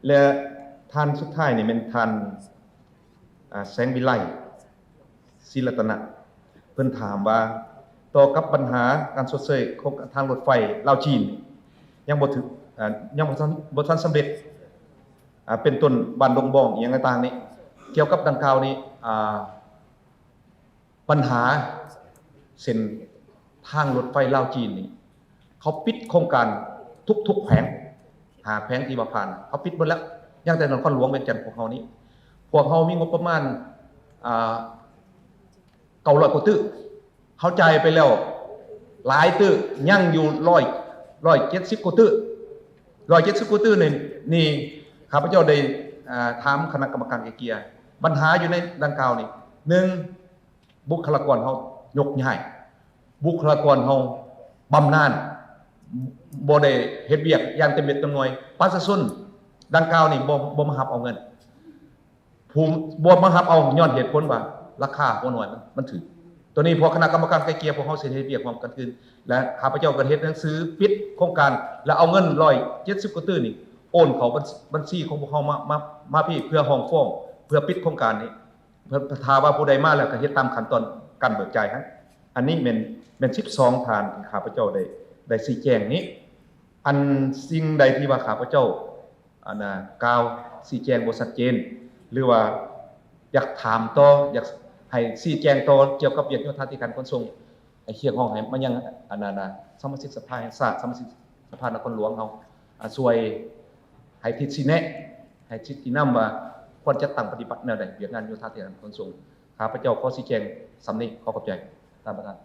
ແລະ ທ່ານສຸດທ້າຍນີ້ແມ່ນທ່ານ ອາ ແສງວິໄລ ສີລັດຕະນະ ເພິ່ນຖາມວ່າ ຕໍ່ກັບບັນຫາການຊົດເຊີຍໂຄງການທາງລົດໄຟລາວ-ຈີນ ຍັງບໍ່ຖືກ ອາ ຍັງບໍ່ທັນ ບໍ່ທັນສຳເລັດ ອາ ເປັນຕົ້ນບ້ານດົງບອງ ອີ່ຫຍັງຕ່າງໆນີ້ ກ່ຽວກັບດັ່ງກ່າວນີ້ ອາ ບັນຫາເສັ້ນທາງລົດໄຟລາວ-ຈີນນີ້ ເຂົາປິດໂຄງການທຸກໆແຂວງ ຫ້າແຂວງທີ່ວ່າຜ່ານ ເຂົາປິດໝົດແລ້ວ ຍັງແຕ່ນະຄອນຫຼວງວຽງຈັນພວກເຮົານີ້ ພວກເຮົາມີງົບປະມານ ອາ ເກົ້າຮ້ອຍກວ່າຕື້ ເຮົາຈ່າຍໄປແລ້ວຫຼາຍຕື້ ຍັງຢູ່ຮ້ອຍ ຮ້ອຍເຈັດສິບກວ່າຕື້ ຮ້ອຍເຈັດສິບກວ່າຕື້ນີ້ ນີ້ ຂ້າພະເຈົ້າໄດ້ ອາ ຖາມຄະນະກຳມະການໄກ່ເກ່ຍ ບັນຫາຢູ່ໃນດັ່ງກ່າວນີ້ ໜຶ່ງ ບຸກຄະລາກອນເຮົາຍົກຍ້າຍ ບຸກຄະລາກອນເຮົາບຳນານ ບໍ່ໄດ້ເຮັດວຽກຢ່າງເຕັມເມັດເຕັມໜ່ວຍ ປະຊາຊົນດັ່ງກ່າວນີ້ບໍ່ ບໍ່ມາຮັບເອົາເງິນ ຜູ້ບໍ່ມາຮັບເອົາຍ້ອນເຫດຜົນວ່າລາຄາຫົວໜ່ວຍມັນ ມັນຖືກ ໂຕນີ້ພວກຄະນະກຳມະການໄກ່ເກ່ຍ ພວກເຮົາຊິເຮັດວຽກຮ່ວມກັນຄືນ ແລະ ຂ້າພະເຈົ້າກໍເຮັດໜັງສືປິດໂຄງການ ແລະ ເອົາເງິນຮ້ອຍເຈັດສິບກວ່າຕື້ນີ້ໂອນເຂົ້າບັນ ບັນຊີຂອງພວກເຮົາມາ ມາ ມາພີ້ ເພື່ອຮ້ອງຟ້ອງ ເພື່ອປິດໂຄງການນີ້ ຖ້າວ່າຜູ້ໃດມາແລ້ວກໍເຮັດຕາມຂັ້ນຕອນການເບີກຈ່າຍຫັ້ນ ອັນນີ້ແມ່ນ ແມ່ນສິບສອງທ່ານທີ່ຂ້າພະເຈົ້າໄດ້ ໄດ້ຊີ້ແຈງນີ້ ອັນສິ່ງໃດທີ່ວ່າຂ້າພະເຈົ້າ ອັນນ່າ ກ່າວຊີ້ແຈງບໍ່ຊັດເຈນ ຫຼືວ່າຢາກຖາມຕໍ່ ຢາກໃຫ້ຊີ້ແຈງຕໍ່ກ່ຽວກັບວຽກໂຍທາທິການຂົນສົ່ງ ໃຫ້ຮຽກຮ້ອງໃຫ້ມາຍັງ ອັນນັ້ນນະ ສະມາຊິກສະພາແຫ່ງຊາດ ສະມາຊິກສະພານະຄອນຫຼວງເຮົາ ອາ ຊ່ວຍໃຫ້ທິດຊີ້ແນະ ໃຫ້ທິດຊີ້ນຳວ່າຄວນຈັດຕັ້ງປະຕິບັດແນວໃດ ວຽກງານໂຍທາທິການຂົນສົ່ງ ຂ້າພະເຈົ້າຂໍຊີ້ແຈງສ່ຳນີ້ ຂໍຂອບໃຈທ່ານປະທານ.